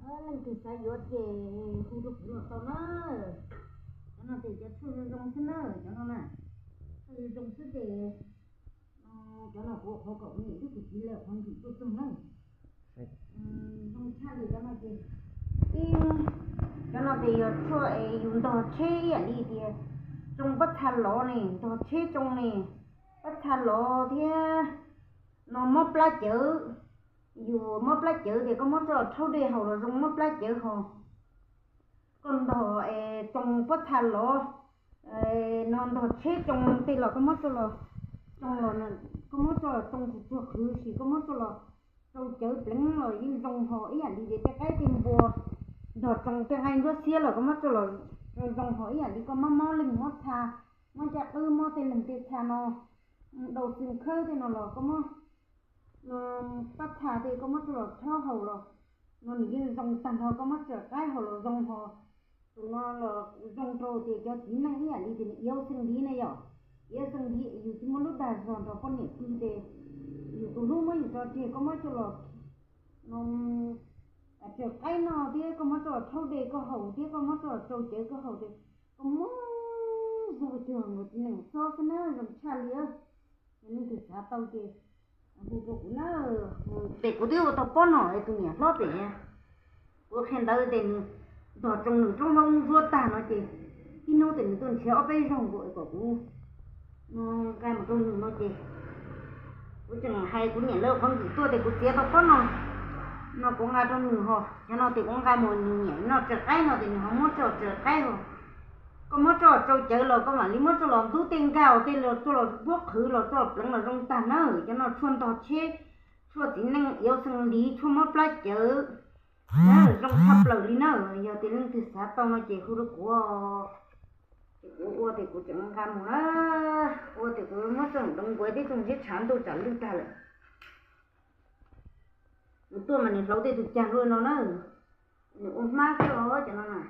Leej twg xav yuav ces hu rau kuv los tau na. Cov no ces cov tshuaj zoo zoo xwb na, cov no na, tshuaj zoo zoo xwb ces cov no kuv qhuav kom kuv niam thiab kuv txiv lawv qhuav ntim tuaj txog na. Zoo tshaj li cov no ces, ib, cov no ces yog tshuaj es yus ntog tsheb ib yam li tias tsoo pob txha lov ne, ntog tsheb tsoo ne, pob txha lov thiab no mob plab cawv. Yus mob plab cawv ces koj muab tso rhaub dej haus los zoo mob plab cawv ho. Koj ntog es tsoo pob txha lov, no ntog tsheb tsoo tej los koj muab tso los tsoo los, koj muab tso los tsoo tsuag tsuag qhwv, sis koj muab tso los rau cawv pleev los yeej zoo ho ib yam li ces tej qaib tej npua ntog tsoo tej nqaij ntsuab xiab los koj muab tso los zoo zoo ho ib yam li koj mob mob leeg mob txha, mob ncaj qwb mob tej leeg tej txha no, dau xwb khawb tej no los koj muab, no, pob txha tej koj muab tso los rhaub haus los no nws yeej zoo tag nrho, koj muab tso qaib haus los zoo ho. Tus no los zoo rau tias cov txiv neej ib yam li tias nws iab xeeb li na yom, iab xeeb li yus tsis muaj lub dag zog nrog poj niam pw ces yus tus hlub muab yus tso tseg koj muab tso los, no, tso qaib no thiab koj muab tso los rhaub dej koj haus thiab koj muab tso los tsoo cawv koj haus ces koj muab zog cuag nkaus txiv neej xob xwb na, zoo tshaj li. Yog leej twg xav tau ces hu rau kuv na. Pem kuv twb ua tau pob no es tus niam hlob pem kuv qhia ntawd ces nws ntog tsoo nws roob hlob ntsuab tag no ces ib hnub ces nws tuaj nrhiav ob peb zaug nkaus es kom kuv nqa mus rau nws no ces kuv tseem hais kuv niam lawv qhov ntxim tuaj ces kuv txiav tau pob no, no kuv nqa rau nws ho, cov no ces kuv nqa mus nws niam noj tsaws qaib no ces nws ho muab tso tsaws qaib ho. Koj muab tso tsau cawv los koj mam li muab tso los ntub tej nkag tej los tso los npuab qhwv los tso los pleev los zoo tag na. Cov no tshuaj ntog tsheb, tshuaj txiv neej iab xeeb li, tshuaj mob plab cawv, zoo tshaj plaws li na. Yog tias leej twg xav tau no ces hu rau kuv, ces kuv ua ces kuv tseem nqa mus na. Ua ces kuv muab tsoom doov nkuav thiab tsoom ziab tshav ntuj tsam lwj tag lawm. Nws tuaj mas nws hlauv tej tus cag luaj no na. Nws ua hmab xwb os cov no na.